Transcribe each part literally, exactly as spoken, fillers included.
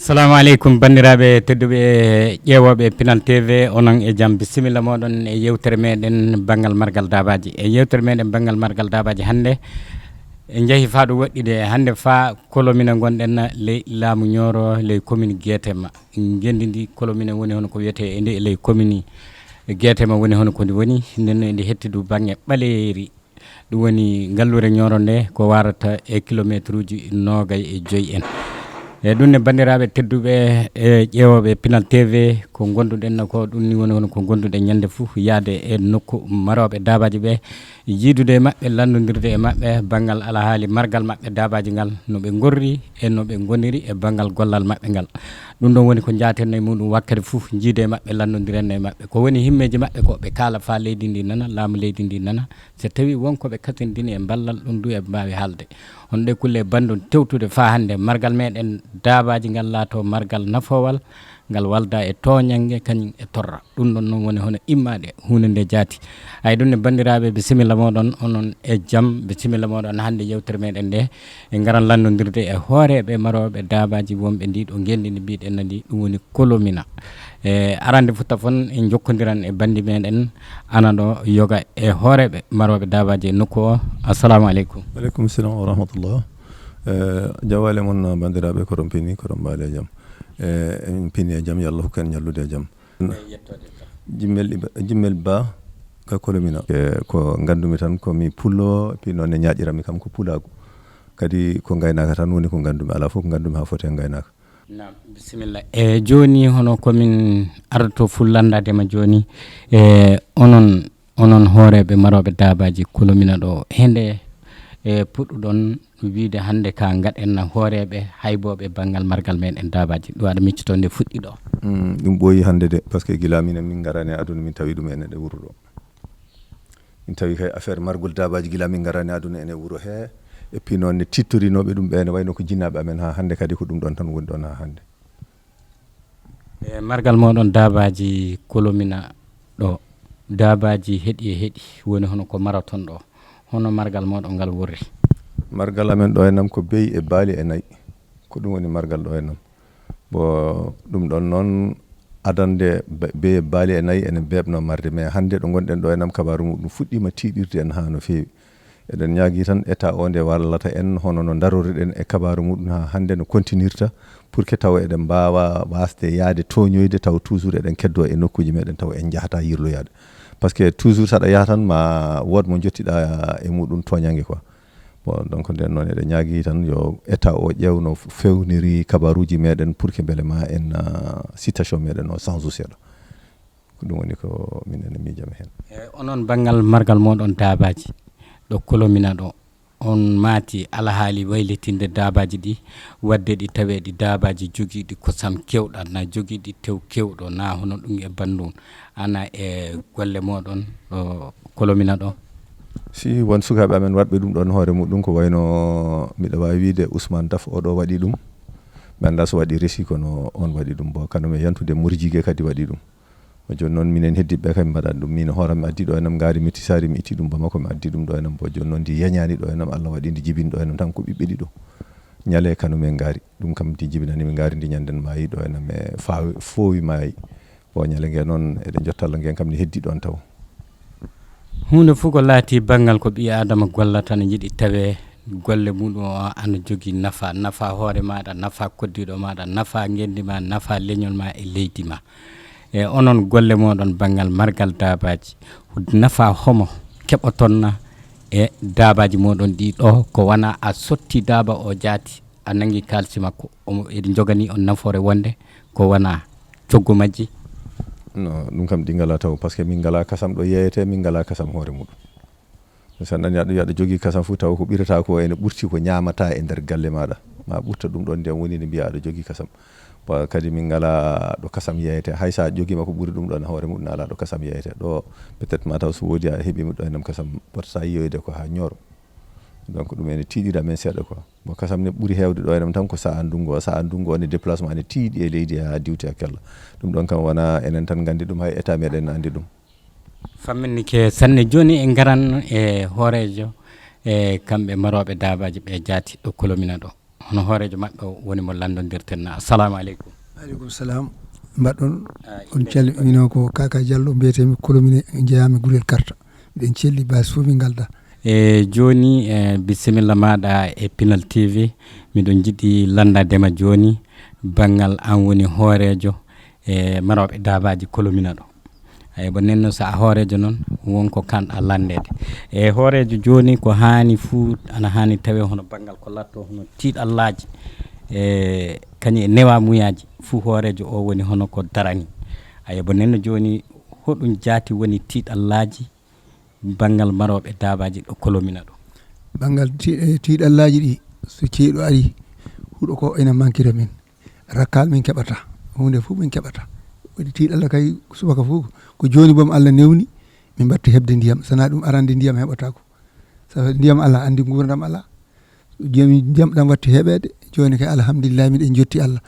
Assalamu aleykum, banndiraaɓe tedduɓe ƴeewooɓe Pinal T V, onon e jam. Bisimilla mooɗon e yewtere meɗen banngal margal daabaaji. E yewtere meɗen banngal margal daabaaji hannde, en njehi faa ɗo woɗɗi de. Hannde faa Kolomina ngonɗen ley laamu Ñooro, ley commune Guétema. Ngenndi ndi Kolomina woni hono ko wiyetee e nde ley commune Guétema woni hono ko ndi woni. Nden no endi hetti du bannge Ɓaleeri. Ɗum woni ngalluure Ñooro nde ko warata e kilomeetruuji noogay e joy en. E ɗum ne, banndiraaɓe tedduɓe e ƴeewooɓe Pinal T V, ko ngonduɗen no ko ɗum ni woni hono ko ngonduɗen ñande fuu, yahde e nokku marooɓe daabaaji ɓe, jiidude e maɓɓe, lanndondirde e maɓɓe banngal alhaali margal maɓɓe daabaaji ngal, no ɓe ngorri e no ɓe ngoniri e banngal gollal maɓɓe ngal. Ɗum ɗon woni ko njaaten e muɗum wakkati fuu, jiide e maɓɓe, lanndondiren e maɓɓe. Ko woni himmeeji maɓɓe ko ɓe kaala faa leydi ndi nana, laamu leydi ndi nana. So tawii won ko ɓe kasindini e ballal, ɗum du eɓe mbaawi haalde. Hono ɗee kulle banndum tewtude faa hannde, margal meɗen daabaaji ngal laatoo margal nafoowal, ngal walda e tooñannge kañum e torra. Ɗum ɗon noon woni hono immaade huunde nde jaati. Hay ɗum ne, banndiraaɓe, bisimilla mooɗon, onon e jam, bisimilla mooɗon hannde yewtere meɗen nde. En ngaran lanndondirde e hooreeɓe marooɓe daabaaji wonɓe ndi ɗo ngenndi ndi mbiɗen na ndi, ɗum woni Kolomina. E arande fuɗɗa fon, en njokkondiran e banndi meɗen ana ɗo yoga e hooreeɓe marooɓe daabaaji e nokku o. Assalamu aleykum. Aleykum salam wa rahmatullah. Eh, jawaale mon, banndiraaɓe, koɗon pini, koɗon mbaali e jam. Eh, en pini e jam, yo Allah hokku en ñallude e jam. Jimmel Iba-, Jimmel Ba ka Kolomina. Eh, ko nganndumi tan ko mi pullo, puis noon ne ñaaƴiranmi kam ko pulaagu. Kadi ko ngaynaaka tan woni ko nganndumi, alaa fof ko nganndumi haa foti e ngaynaaka. Naam, bisimilla. E jooni, hono ko min ardoto fullanndaade ma jooni, e onon, onon hooreeɓe marooɓe daabaaji Kolomina ɗo, hende e puɗɗuɗon wiyde hannde ka ngaɗen na hooreeɓe haybooɓe banngal margal meɗen daabaaji, ɗum aɗa miccito nde fuɗɗi ɗo? Mm, ɗum ɓooyi hannde de, parce que gila minen min ngarani e aduna, min tawi ɗum ene ɗe wuro ɗo. Min tawi kay affaire margol daabaaji gila min ngarani aduna ene wuro he. Et puis noon ne tittorinooɓe ɗum ɓe ne wayno ko jinnaaɓe amen, haa hannde kadi ko ɗum ɗon tan woni ɗon haa hannde. E margal mooɗon daabaaji Kolomina ɗo, daabaaji heɗi e heɗi, woni hono ko maraton ɗo, hono margal mooɗon ngal worri? Margal amen ɗo e nam ko beyi e baali e nayi, ko ɗum woni margal ɗo e nam. Bo ɗum ɗon noon, adande be-, beyi e baali e nayi ene beeɓno marde, mais hannde ɗo ngonɗen ɗo e nam, kabaaru muɗum fuɗɗiima tiiɗirde en haa no feewi. Eɗen ñaagii tan état o nde wallata en hono no ndaroriɗen e kabaaru muɗum haa hannde no kontinirta, pour que tawa eɗen mbaawa waasde yahde tooñoyde, tawa toujours eɗen keddoo e nokkuuji meɗen, tawa en njahataa yirloyaade. Parce que toujours saɗa yaha tan ma wood mo njottiɗaa e muɗum tooñannge quoi. Bon, donc nden noon eɗen ñaagii tan yo état o ƴeew no feewniri kabaaruuji meɗen pour que mbele ma en, ah, situation meɗen o change seeɗa. Ko ɗum woni ko minen miijami heen. E onon banngal margal mooɗon daabaaji ɗo Kolomina ɗo, on maati alhaali waylitinde daabaaji ɗi, waɗde ɗi taweeɗi daabaaji jogiiɗi kosam keewɗam, na jogiiɗi tew keewɗo, na hono ɗum e banndum, ana e golle mooɗon ɗo Kolomina ɗo? Si won sukaaɓe amen waɗɓe ɗum ɗon hoore muɗum, ko wayno miɗo waawi wiyde Ousmane Daf, oɗo waɗi ɗum. Mi anndaa so waɗi resi, kono on waɗi ɗum. Bo kanum e yantude Murjige kadi waɗi ɗum. Jooni noon, minen heddiiɓe ɓe kam, mi mbaɗaani ɗum. Miin hoore am, mi addi ɗo e nam ngaari, mi tisaari, mi itti ɗum Bamako, mi addi ɗum ɗo e nam. Bo jooni noon, ndi yañaani ɗo e nam, Allah waɗi ndi jibini ɗo e nam tan ko ɓiɓɓe ɗiɗo. Ñalee kanum e ngaari. Ɗum kam, ndi jibinani mi ngaari, ndi ñanden maayi ɗo e nam e faawi, foowi maayi. Bo ñale nge noon, eɗen njotta Allah ngen kam, ndi heddi ɗon taw. Huunde fof ko laati banngal ko ɓii Aadama gollata, ne yiɗi tawee Golle muɗum o ana jogii nafa, nafa hoore maaɗa, nafa koddiiɗo maaɗa, nafa ngenndi ma, nafa leñol ma e leydi ma. E onon golle mooɗon banngal margal daabaaji, nafa homo keɓoton na e daabaaji mooɗon ɗi ɗo, ko wona a sotti daaba o jaati, a nangi kaalisi makko, omo eɗi njoganii on nafoore wonde ko wona coggu majji? No, ɗum kam ɗi ngalaa taw, parce que min ngalaa kasam ɗo yeeyetee, min ngalaa kasam hoore muɗum. So a nanii aɗa, aɗa jogii kasam fof taw ko ɓirata ko ene ɓurti ko ñaamata e nder galle maaɗa. Ma ɓurta ɗum ɗon ndiyam woni ne mbiya aɗa jogii kasam. Ba kadi min ngalaa ɗo kasam yeeyetee. Hay so a jogiima ko ɓuri ɗum ɗon hoore muɗum alaa ɗo kasam yeeyetee. Ɗo peut-être ma taw so woodi a heɓiima ɗo enam kasam potata yiyoyde ko haa ñooro. Donc ɗum ene tiiɗira men seeɗa quoi. Bon, kasam ne ɓuri heewde ɗo enam tan ko sa'a ndungu o. Sa'a ndungu o ne déplacement ne tiiɗi e leydi haa diwti hakkella. Ɗum ɗon kam wona enen tan nganndi ɗum, hay état meɗen anndi ɗum. Famminnike sanne. Jooni en ngaran e hooreejo e kamɓe marooɓe daabaaji ɓe jaati ɗo Kolomina ɗo. Hono hooreejo maɓɓe o woni mo lanndondirten na. Assalamu aleykum. Aleykum salam. Mbaɗɗon? On calminoo ko Kaka Diallo mbiyetee-mi, Kolomina, njeyaa-mi Gurel Karta. Miɗen celli baasi fof min ngalda. E jooni e bisimilla maaɗa e Pinal T V. Miɗo jiɗi lanndaade ma jooni banngal an woni hooreejo e marooɓe daabaaji Kolomina ɗo. Eyi, bo nenno so a hooreejo noon, won ko kaanɗa lanndeede. E hooreejo jooni ko haani fuu ana haani tawee hono banngal ko lattoo hono tiiɗallaaji e kañum e newamuyaaji fuu hooreejo o woni hono ko darani. Eyi, bo nenno jooni hoɗum jaati woni tiiɗallaaji banngal marooɓe daabaaji ɗo Kolomina ɗo? Banngal ti- eh, tiiɗallaaji ɗi, so ceeɗu arii, huɗo ko ina mankira min. Rakkal min keɓata, huunde fof min keɓata. Waɗi tiiɗalla kay subaka fof ko jooni boom Allah newni min mbaɗti heɓde ndiyam, sana ɗum arande ndiyam heɓataako. Sabu ndiyam alaa, anndi nguurndam alaa. Jooni ndiyam ɗam watti heɓeede, jooni kay alhamdulillahi miɗen jotti Allah.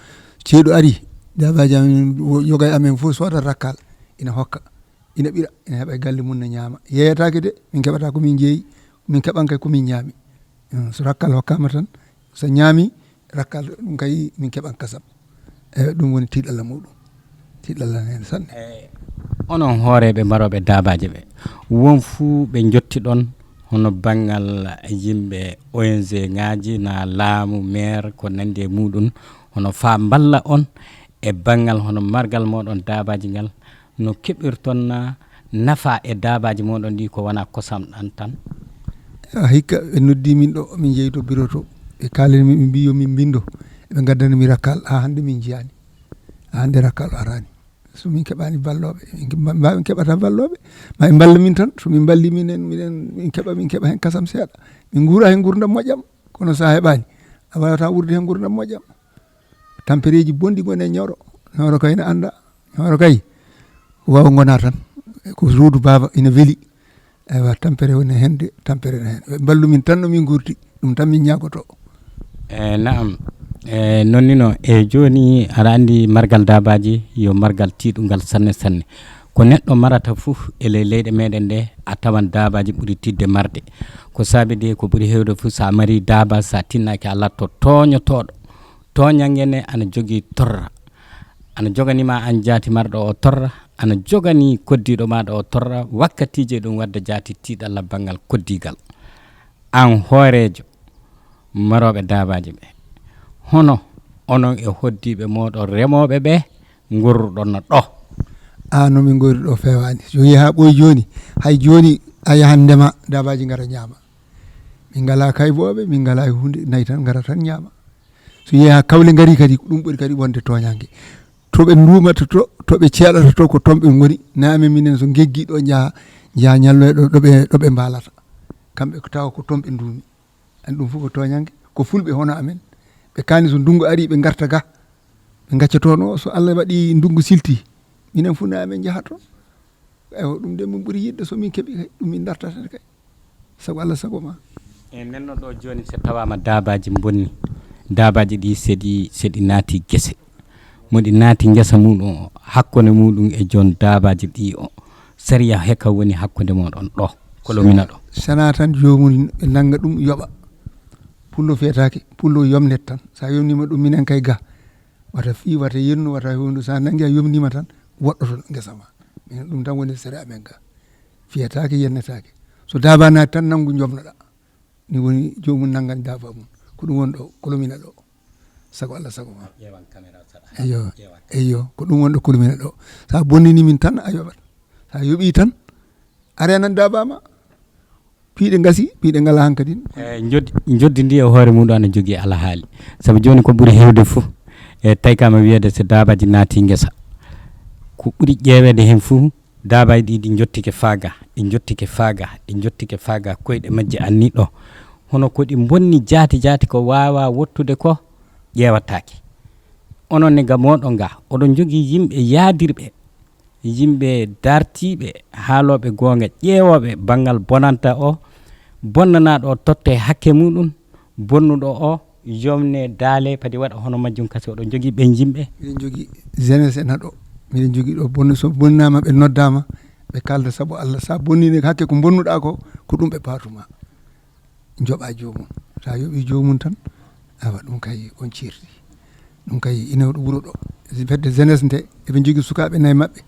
Ceeɗu arii, daabaaji amen, yoga e amen fof sooda rakkal ina hokka, ina ɓira, ina heɓa e galle mum ne ñaama. Yeeyataake de, min keɓata ko min jeeyi, min keɓan kay ko min ñaami. So rakkal hokkaama tan, so ñaami rakkal ɗum kay min keɓan kasam. Eyi, ɗum woni tiiɗalla muɗum. Tiiɗalla heen sanne. Eyi, onon hooreeɓe marooɓe daabaaji ɓe, won fuu ɓe njotti ɗon hono banngal yimɓe O N G ŋaaji, na laamu, meer, ko nanndi e muɗum, hono faa mballa on e banngal hono margal mooɗon daabaaji ngal, no keɓirton na nafa e daabaaji mooɗon ɗi ko wona kosam ɗan tan? A hikka ɓe noddi min ɗo, min jeyi to biro to, ɓe kaalani min, ɓe mbi yo min mbindo, ɓe ngaddana mi rakkal, haa hannde min njiyaani. Haa hannde rakkal araani. So min keɓaani ballooɓe, min ke- mba- mba- min keɓata ballooɓe, ma ɓe mballa min tan. So min mballi minen, minen, min keɓa, min keɓa heen kasam seeɗa. Min nguura heen nguurndam moƴƴam, kono so a heɓaani, a waawataa wuurde heen nguurndam moƴƴam. Tampereeji bonɗi ngoni e ñoro. Ñoro kay ne annda. Ñoro kay ko waawa ngona tan. Ko suudu baaba ina weli. Eywa, tampere woni heen de, tampere ne heen. Ɓe mballu min tan no min nguurdi. Ɗum tan min ñaagoto. E naam. E nonnino e jooni aɗa anndi margal daabaaji yo margal tiiɗungal sanne sanne. Ko neɗɗo marata fof e ley leyɗe meɗen ɗe, a tawan daabaaji ɓuri tiiɗde marde. Ko saabi de ko ɓuri heewde fof so a mari daaba, so a tinnaaki a latto tooñotooɗo. Tooñannge ne ana jogii torra. Ana joganima an jaati marɗo o torra, ana jogani koddiiɗo maaɗa o torra, wakkatiiji e ɗum wadda jaati tiiɗalla banngal koddiigal. An hooreejo marooɓe daabaaji ɓe, hono onon e hoddiiɓe mooɗon remooɓe ɓe ngorruɗon no ɗo? A no min ngori ɗo feewaani. So yehi haa ɓooyi jooni, hay jooni a yahan ndema, daabaaji ngara ñaama. Min ngalaa kaybooɓe, min ngalaa e huunde, nayi tan ngara tan ñaama. So yehi haa kawle ngarii kadi, ko ɗum ɓuri kadi wonde tooñannge. To ɓe nduumata to, to ɓe ceeɗata to, ko toon ɓe ngoni. Nayi amen minen so ngeggii ɗo njaha, njaha ñalloya ɗo, ɗo ɓe, ɗo ɓe mbaalata. Kamɓe ko tawa ko toon ɓe nduumi. Anndi ɗum fof ko tooñannge. Ko fulɓe hono amen. Ɓe kaani so ndunngu arii ɓe ngarta ga. Ɓe ngacca toon o, so Allah waɗi ndunngu siltii, minen fof nayi amen njaha toon. Eywa, ɗum de min ɓuri yiɗde so min keɓi kay, ɗum min dartata kay. Sago Allah, sago ma. E nenno ɗo jooni so tawaama daabaaji mbonni, daabaaji ɗi seɗi, seɗi naati gese. Mo ɗi naati ngesa muɗum o, hakkunde muɗum e joom daabaaji ɗi o, sariya heka woni hakkunde mooɗon ɗo, Kolomina ɗo? Sana tan joomum nannga ɗum yoɓa. Pullo fiyataake, pullo yomnet tan. So a yomniima ɗum minen kay ga. Wata fii, wata yennu, wata huundu. So a nanngi a yomniima tan, woɗɗoto ngesa ma. Minen ɗum tan woni sere amen ga. Fiyataake, yennetaake. So daaba naati tan, nanngu njomnoɗaa. Ni woni joomum nanngani daaba mum. Ko ɗum woni ɗo, kolomina ɗo. Sago Allah, sago ma. Ƴeewan caméra saɗa. Eyyo, ƴeewan. Eyyo, ko ɗum woni ɗo, kolomina ɗo. Sa bonnini min tan, a yoɓat. Sa yoɓi tan, a renan daaba ma. Piiɗe ngasi, piiɗe ngala hankadin. E, joddi, joddi ndi e hoore muɗum ana jogii alhaali. Sabu jooni ko ɓuri heewde fof, e, tawi kam a wiyede so daabaaji naati ngesa. Ko ɓuri ƴeeweede heen fof, daabaaji ɗi, ɗi njottike faaga, ɗi njottike faaga, ɗi njottike faaga, koyɗe majji anni ɗo. Hono ko ɗi mbonni jaati jaati ko waawa wottude ko ƴeewataake. Onon ne ga mooɗon ga, oɗon njogii yimɓe yaadirɓe, yimɓe dartiiɓe, haalooɓe goonga, ƴeewooɓe banngal bonanta o, bonnanaaɗo o totte hakke muɗum, bonnuɗo o yomne daale, padi waɗa hono majjum kasi oɗon njogii ɓen yimɓe. Miɗen njogii jeunesse en haɗo, miɗen njogii ɗo bonno, so bonnaama ɓe noddaama, ɓe kaalda sabu Allah, sa bonnii hakke ko bonnuɗaa ko, ko ɗum ɓe paatuma. Njoɓa joomum. Sa yoɓi joomum tan, awa ɗum kay on ceerti. Ɗum kay ina ɗo wuro ɗo. Fedde jeunesse nde, eɓe njogii sukaaɓe nayi maɓɓe,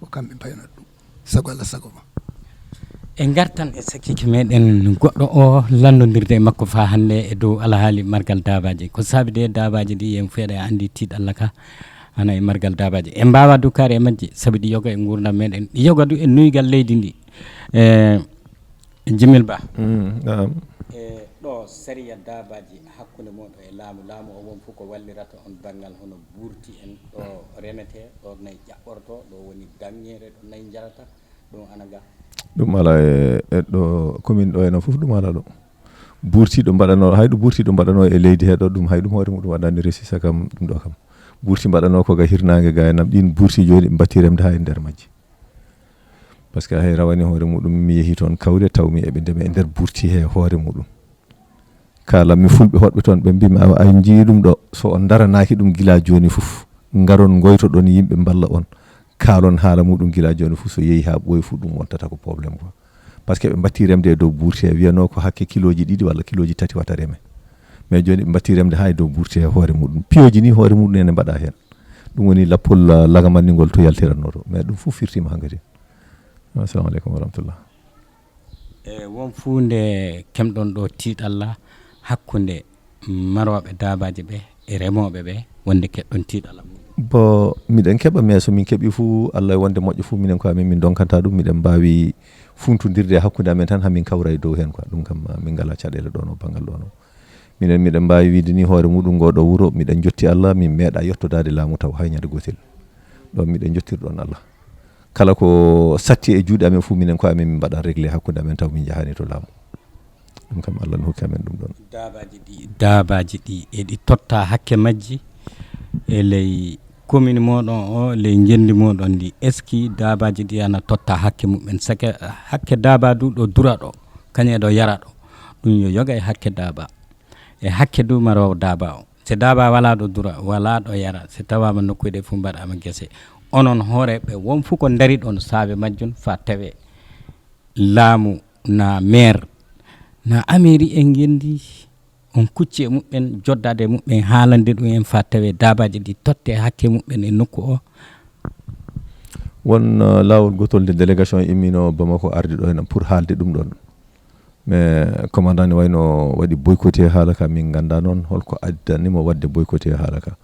ko kamɓe mbaynata ɗum. Sago Allah, sago ma. E ngartan e sakiike meɗen goɗɗo o lanndodirde e makko faa hannde e dow alhaali margal daabaaji. Ko saabi de daabaaji ɗi en feeɗa e anndi tiiɗalla ka, hana e margal daabaaji. En mbaawa dukkaade e majji, sabi ɗi yoga e nguurndam meɗen. Ɗi yoga du e nuygal leydi ndi. E, Jimil Ba. Mm, naam. E ɗo sariya daabaaji hakkunde mooɗon e laamu, laamu o won fof ko wallirata on banngal hono buurti en, ɗo remetee, ɗo nayi ƴaɓɓorto, ɗo woni daŋŋeere, ɗo nayi njarata, ɗum ana ga. Ɗum ala e, e ɗo commune ɗo ena fof ɗum ala ɗo. Buurti ɗo mbaɗanoo, hay ɗo buurti ɗo mbaɗanoo e leydi he ɗo ɗum, hay ɗum hoore muɗum waɗani resisa kam ɗum ɗo kam. Buurti mbaɗanoo ko ga hirnaange ga e nam ɗin buurti jooni ɓe mbatti remde ha e nder majji. Parce que hay rawani hoore muɗum mi yehi toon kawle taw mi eɓe ndema e nder buurti he hoore muɗum. Kaalammi fulɓe hoɗɓe toon ɓe mbimi awa ay njii ɗum ɗo so on daranaaki ɗum gila jooni fof. Ngaron ngoytoɗon yimɓe mballa on. Kaalon haala muɗum gila jooni fof so yehi ha ɓooyi fof ɗum wontata ko problème quoi. Parce que ɓe mbatti remde e dow buurti he wiyanoo ko hakke kilooji ɗiɗi walla kilooji tati wata reme. Mais jooni ɓe mbatti remde ha e dow buurti he hoore muɗum. Piyoji ni hoore muɗum ene mbaɗa heen. Ɗum woni lappol, ah, lagamanningol to yaltiranno to. Mais ɗum fof firtiima hankadi. Assalamu aleykum wa rahmatullah. E won fuu nde keɓɗon ɗo tiiɗalla hakkunde marooɓe daabaaji ɓe e remooɓe ɓe, wonde keɓɗon tiiɗalla muɗum? Bon, miɗen keɓa, mais so min keɓi fuu, Allah e wonde moƴƴo fuu, minen ko amin min donkanta ɗum, miɗen mbaawi funtondirde e hakkunde amen tan, hamin kawra e dow heen quoi. Ɗum kam, min ngalaa caɗeele ɗoon o banngal ɗoon o. Minen miɗen mbaawi wiide ni hoore muɗum ngoo ɗo wuro, miɗen njotti Allah, min meeɗa yettodaade laamu taw hay ñande gootel. Ɗoon miɗen njottiri ɗoon Allah. Kala ko satti e juuɗe amen fof, minen ko amen min mbaɗa réglé hakkunde amen taw min njahaani to laamu. Ɗum kam Allah no hokki amen ɗum ɗoon. Daabaaji ɗi, daabaaji ɗi, eɗi totta hakke majji e ley commune mooɗon o, ley ngenndi mooɗon ndi. Est-ce que daabaaji ɗi ana totta hakke muɓɓen? Sake hakke daaba du ɗo dura ɗo, kañum e ɗo yara ɗo. Ɗum yo yoga e hakke daaba. E hakke du maroowo daaba o. Se daaba walaa ɗo dura, walaa ɗo yara, se tawaama nokkuuje ɗe fof mbaɗaama gese. Onon hooreeɓe, won fof ko ndari ɗon saabe majjum faa tawee laamu na maire na ameeri en ngenndi on kucci e muɓɓen, joddaade e muɓɓen, haalande ɗum en faa tawee daabaaji ɗi totte hakke muɓɓen e nokku o. Won, uh, laawol gotol nde délégation immino Bamako ardi ɗo heen pour haalde ɗum ɗon. Mais commandant ne wayno waɗi boycotté haala ka, min ngannda noon holko addani mo waɗde boycotté haala ka.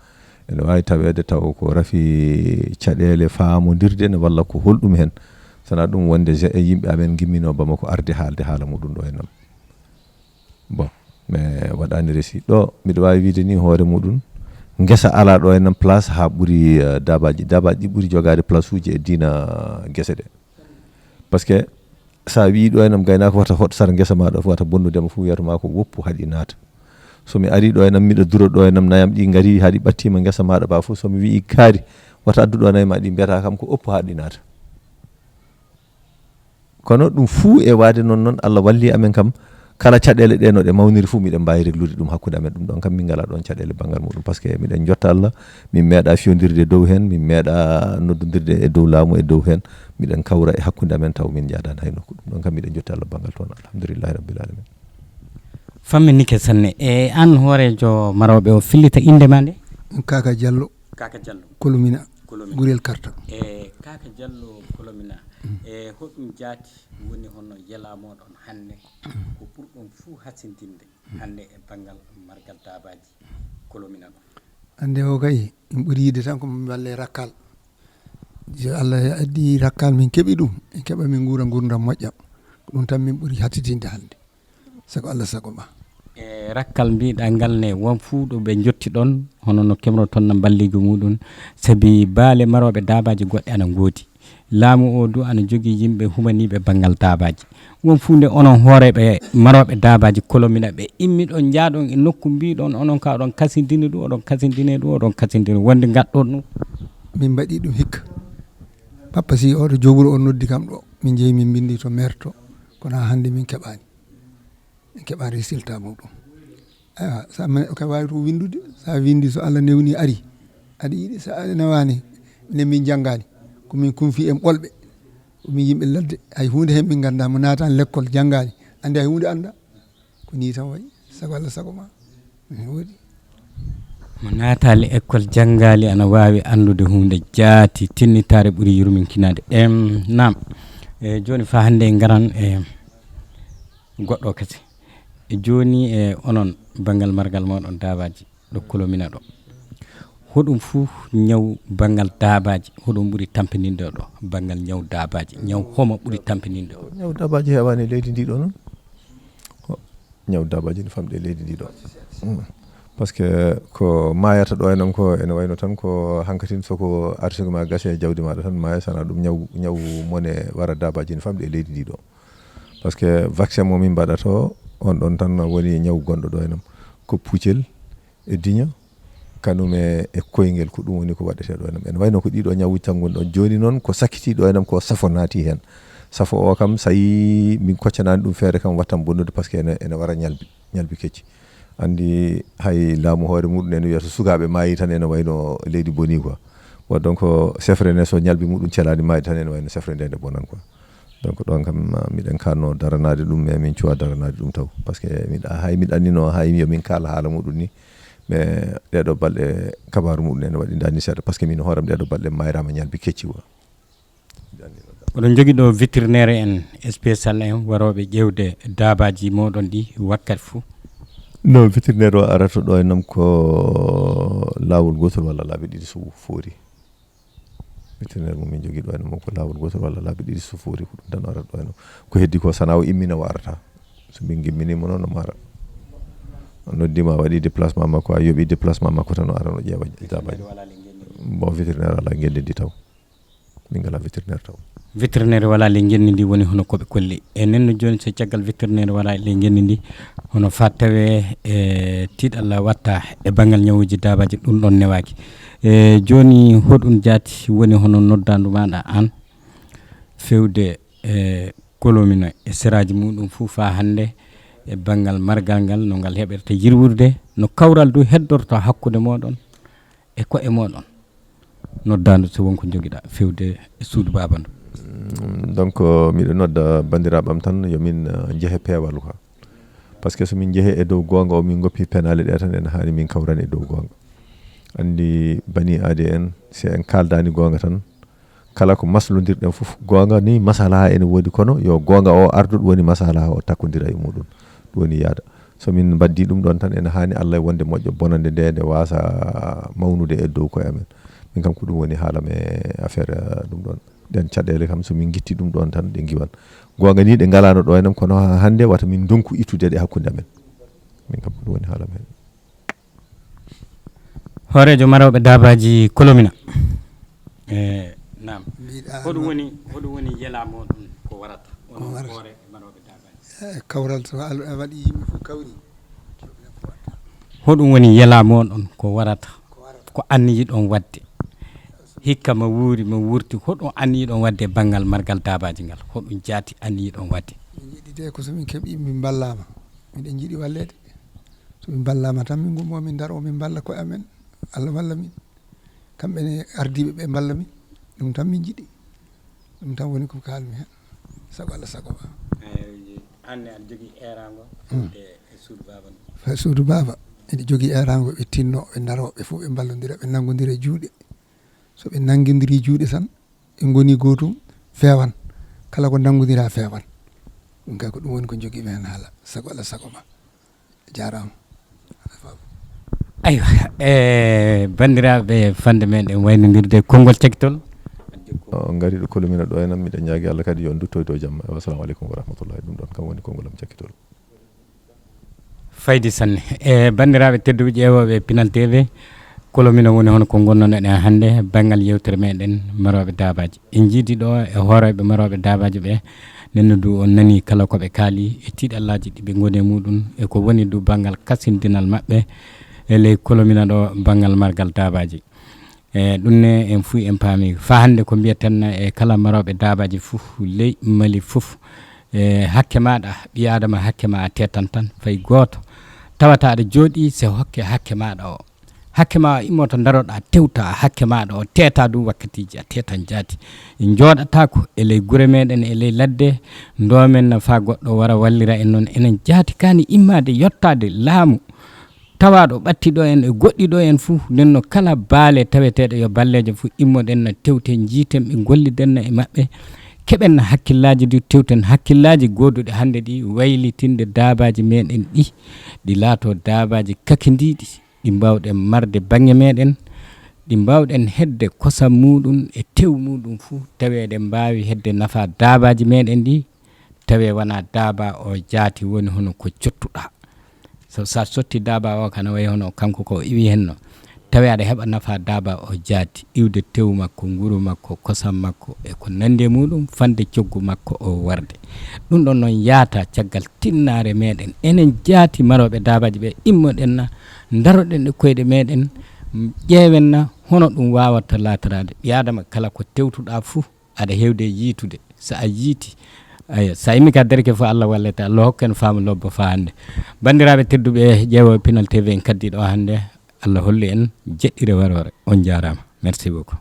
Ene waawi taweede taw ko rafi caɗeele faamondirde ne walla ko holɗum heen. Sana ɗum wonde je-, e yimɓe amen ngimmino Bamako arde haalde haala muɗum ɗo heen. Bon, mais waɗaani resi. Ɗo, miɗo waawi wiide ni hoore muɗum, ngesa alaa ɗo e nan place haa ɓuri, eh, daabaaji. Daabaaji ɗi ɓuri jogaade place uji e diina gese ɗe. Parce que so a wii ɗo e nan gaynaako wata hoɗ sara ngesa maaɗa, wata bonnude mo fof wiyata ma ko woppu haɗi naata. So mi ari ɗo e nan miɗo duro ɗo e nan nayam ɗi ngari haɗi ɓattiima ngesa maaɗa ba fof, so mi wii kaari wata addu ɗo nayi ma ɗi mbiyata kam ko oppu haɗi naata. Kono ɗum fuu e waade noon, noon Allah walli amen kam, kala caɗeele ɗe no ɗe mawniri fuu, miɗen mbaawi reglude ɗum hakkunde amen. Ɗum ɗoon kam, min ngalaa ɗoon caɗeele banngal muɗum, parce que miɗen njotta Allah, min meeɗa fiyondirde dow heen, min meeɗa noddondirde e dow laamu e dow heen, miɗen kawra e hakkunde amen taw min njaadaani hay nokku. Ɗum ɗoon kam, miɗen njotti Allah banngal toon, alhamdulillahi rabbil alamin. Famminike sanne. E aan hooreejo marooɓe o, fillita innde ma nde? Kaka Diallo. Kaka Diallo. Kolomina. Kolomina. Gurel Karta. E Kaka Diallo Kolomina. E hoɗum jaati woni hono yela mooɗon hannde ko ɓurɗon fuu hasindinde hannde e banngal margal daabaaji kolomina ɗo? Hannde o kay, min ɓuri yiɗde tan ko min mballe rakkal. So Allah addi rakkal, min keɓi ɗum, min keɓa min nguura nguurndam moƴƴa. Ko ɗum tan min ɓuri hattitinde hannde. Sago Allah, sago ma. E rakkal mbiɗa ngal ne, won fuu ɗo ɓe njotti ɗon, hono no kemroton na mballigu muɗum, sabi baale marooɓe daabaaji goɗɗe ana ngoodi. Laamu o du ana jogii yimɓe humaniiɓe banngal daabaaji. Won fuu nde onon hooreeɓe marooɓe daabaaji kolomina ɓe immi ɗon, njaaɗon e nokku mbiɗon, onon ka oɗon kasindini ɗum, oɗon kasindini ɗum, oɗon kasindini wonde ngaɗɗon ɗum. Min mbaɗi ɗum hikka. Papa si oɗo jowuro on noddi kam ɗo, min jeeyi min mbindi to maire to, kono haa hannde min keɓaani. Min keɓaani résultat muɗum. Aywa, sa ma-, ka waawi to winndude, sa winndi so Allah newni ari, aɗa yiɗi, sa aɗa newaani, minen min janngaani. Ko min kunfi en ɓolɓe. Ko min yimɓe ladde. Hay huunde heen min nganndaa. Mo naataani lekkol, janngaani, anndi hay huunde anndaa. Ko nii tan wayi. Sago Allah, sago ma. Ne woodi. Mo naataali école, janngaali, ana waawi anndude huunde jaati. Tinnitaare ɓuri yurminkinaade. Em, naam. E jooni fa hannde en ngaran e goɗɗo kese. E jooni e onon banngal margal mooɗon daabaaji ɗo kolomina ɗo. Hoɗum fuu ñaw banngal daabaaji, hoɗum ɓuri tampininde ɗo banngal ñaw daabaaji? Ñaw homo ɓuri tampininde ɗo? Ñaw daabaaji heewaani e leydi ndi ɗo noon. Ko ñaw daabaaji no famɗi e leydi ndi ɗo. Mm. Parce que ko maayata ɗo e noon ko ene wayno tan ko hankatin so ko arsugue ma gasi e jawdi maɗa tan maaya, sana ɗum ñaw, ñaw mone wara daabaaji no famɗi e leydi ndi ɗo. Parce que vaccin mo min mbaɗata o, on ɗon tan woni ñaw gonɗo ɗo e noon. Ko puccel e diño, kanum e, e koyngel, ko ɗum woni ko waɗetee ɗo e noon. Ene wayno ko ɗiɗo ñawuji tan ngoni ɗon. Jooni noon ko sakkiti ɗo e noon ko safo naati heen. Safo o kam, so yii min koccanaani ɗum feere kam, wattan bonnude, parce que ene, ene wara ñalbi, ñalbi kecci. Anndi hay laamu hoore muɗum ene wiya so sukaaɓe maayi tan ene wayno leydi bonii quoi. Wa donc sefre ne so ñalbi muɗum celaani maayde tan ene wayno sefre nde nde bonan quoi. Donc ɗon kam, ah, miɗen kaanno daranaade ɗum, mais min cuwa daranaade ɗum taw. Parce que miɗa, hay miɗa annino, hay yo min kaal haala muɗum ni. Mais ɗeɗo balɗe kabaaru muɗum ene waɗi daani seeɗa. Parce que min hooram ɗeɗo balɗe maayraama ñalbi kecci quoi. Oɗon njogii ɗo vétérinaire en spécial en warooɓe ƴeewde daabaaji mooɗon ɗi wakkati fuu? No vétérinaire o arata ɗo e nam ko laawol gootol walla laabi ɗiɗi so foori. Vétérinaire mo min njogii ɗo e nam ko laawol gootol walla laabi ɗiɗi so foori, ko ɗum tan o arata ɗo e nam. Ko heddi ko, sana o immina o arata. So min ngimminii mo noon, omo ara. O noddiima, a waɗi déplacement makko, a yoɓi déplacement makko tan, o ara, o ƴeewa daabaaji. Bon, vétérinaire alaa ngenndi ndi taw. Min ngalaa vétérinaire taw. Vétérinaire walaa ley ngenndi ndi, woni hono ko ɓe kolli. E nen no jooni, so caggal vétérinaire walaa ley ngenndi ndi, hono faa tawee e tiiɗalla watta e banngal ñawuuji daabaaji, ɗum ɗon newaaki. E jooni, hoɗum jaati woni hono noddaandu maaɗa aan, feewde e kolomina e seraaji muɗum fuu faa hannde e banngal margal ngal, no ngal heɓirta yirwirde, no kawral du heddorto hakkunde mooɗon e ko'e mooɗon? Noddaandu so won ko njogiɗaa feewde e suudu baaba ndu. Mm, donc, miɗo nodda banndiraaɓe am tan, yo min, eh, njehe peewal quoi. Parce que so min njehe e dow goonga o, min ngoppi penaale ɗe tan, ene haani min kawran e dow goonga. Anndi bani aadi en, si en kaaldaani goonga tan, kala ko maslondirɗen fof, goonga ni masalaha ene woodi, kono yo goonga o ardu, ɗum woni masalaha o takkondira e muɗum, ɗum woni yaada. So min mbaddi ɗum ɗon tan, ene haani Allah e wonde moƴƴo, bonande nde, nde waasa mawnude e dow koye amen. Min kam ko ɗum woni haala me affaire, eh, ɗum ɗon. Ɗen caɗeele kam, so min ngitti ɗum ɗon tan, ɗe ngiwan. Goonga ni ɗe ngalano ɗo enam, kono ha hannde wata min ndonku ittude ɗe hakkunde amen. Min kam ko ɗum woni haala me. Hooreejo marooɓe daabaaji Kolomina. E, naam. Mbiɗa hoɗum woni, hoɗum woni yela moɗon ko warata? Onon hoore marooɓe daabaaji. E, kawral so al-, a waɗi yimɓe fof kawri. Hoɗum woni yela moɗon ko warata? Ko warata. Ko anniyiɗon waɗde? Hikka ma wuuri, ma wurti, hoɗum anniyiɗon waɗde e banngal margal daabaaji ngal? Hoɗum jaati anniyiɗon waɗde? Min njiɗi de ko so min keɓi, min mballama. Miɗen njiɗi walleede. So min mballama tan, min ngummo, min ndaro, min mballa koye amen. Allah walla min. Kamɓe ne ardiiɓe ɓe mballa min. Ɗum tan min njiɗi. Ɗum tan woni ko kaalmi heen. Sago Allah, sago ma. Eyi, an ne aɗa jogii eeraango fewde e suudu baaba ndu? Fa suudu baaba, eɗe jogii eeraango, ɓe tinno, ɓe ndaro, ɓe fof ɓe mballondira, ɓe nanngondira juuɗe. So ɓe nanngondirii juuɗe tan, ɓe ngoni gootum, feewan. Kala ko nanngondiraa feewan. Ɗum kay ko ɗum woni ko njogiimi heen haala. Sago Allah, sago ma. Jaaraama. Aywa, e banndiraaɓe, fande meɗen waynondirde konngol cakkitol. O ngari ɗo kolomina ɗo en, miɗen ñaagi Allah kadi yo on dutto e dow jamma. Eywa, assalamu aleykum wa rahmatullahi. Ɗum ɗon kam woni konngol am cakkitol. Faydi sanne. E banndiraaɓe tedduɓe ƴeewooɓe Pinal T V, kolomina woni hono ko ngonnoɗen hannde banngal yewtere meɗen marooɓe daabaaji. En njiidi ɗo e hooreeɓe marooɓe daabaaji ɓe, nenno du on nani kala ko ɓe kaali e tiiɗallaaji ɗi ɓe ngoni e muɗum e ko woni du banngal kasindinal maɓɓe e ley kolomina ɗo banngal margal daabaaji. E ɗum ne en fuu en paami. Faa hannde ko mbiyaten e kala marooɓe daabaaji fuu ley Mali fuu, e hakke maaɗa, ɓii Aadama hakke ma a teetan tan, fay gooto. Tawata aɗa jooɗii se hokke hakke maaɗa o. Hakke ma o immoto daroɗaa tewta hakke maaɗa o, teeta ɗum wakkatiiji a teetan jaati. En njooɗataako e ley gure meɗen e ley ladde, ndoomen na faa goɗɗo wara wallira en noon. Enen jaati kaani immaade yottaade laamu tawaaɗo ɓatti ɗo en e goɗɗi ɗo en fuu. Nden no kala baale taweteeɗe yo balleeje fuu immoɗen na tewten njiiten ɓe ngolliden na e maɓɓe. Keɓen na hakkillaaji ɗi tewten hakkillaaji gooduɗi hannde ɗi waylitinde daabaaji meɗen ɗi, ɗi laato daabaaji kakindiiɗi, ɗi mbaawɗen marde baŋŋe meɗen, ɗi mbaawɗen hedde kosam muɗum e tew muɗum fuu, taweeɗen mbaawi hedde nafa daabaaji meɗen ɗi, tawe wona daaba o jaati woni hono ko cottuɗaa. So sa sotti daaba o kana wayi hono kanko ko iwi henno, tawe aɗa heɓa nafa daaba o jaati, iwde tew makko, nguru makko, kosam makko e ko nandi e muɗum, fande coggu makko o warde. Ɗum ɗon noon yaata caggal tinnaare meɗen. Enen jaati marooɓe daabaaji ɓe, immoɗen na, daroɗen e koyɗe meɗen, ƴeewen na hono ɗum waawata laataraade. Ɓii Aadama kala ko tewtuɗaa fuu, aɗa heewde yiitude. So a yiiti, ayo, so a immi ka derke fof, Allah wallete, Allah hokku en faamu lobbo faa hannde. Banndiraaɓe tedduɓe ƴeewooɓe Pinal T V, en kaddii ɗo hannde. Allah hollu en jeɗɗire waroore. On njaaraama. Merci beaucoup.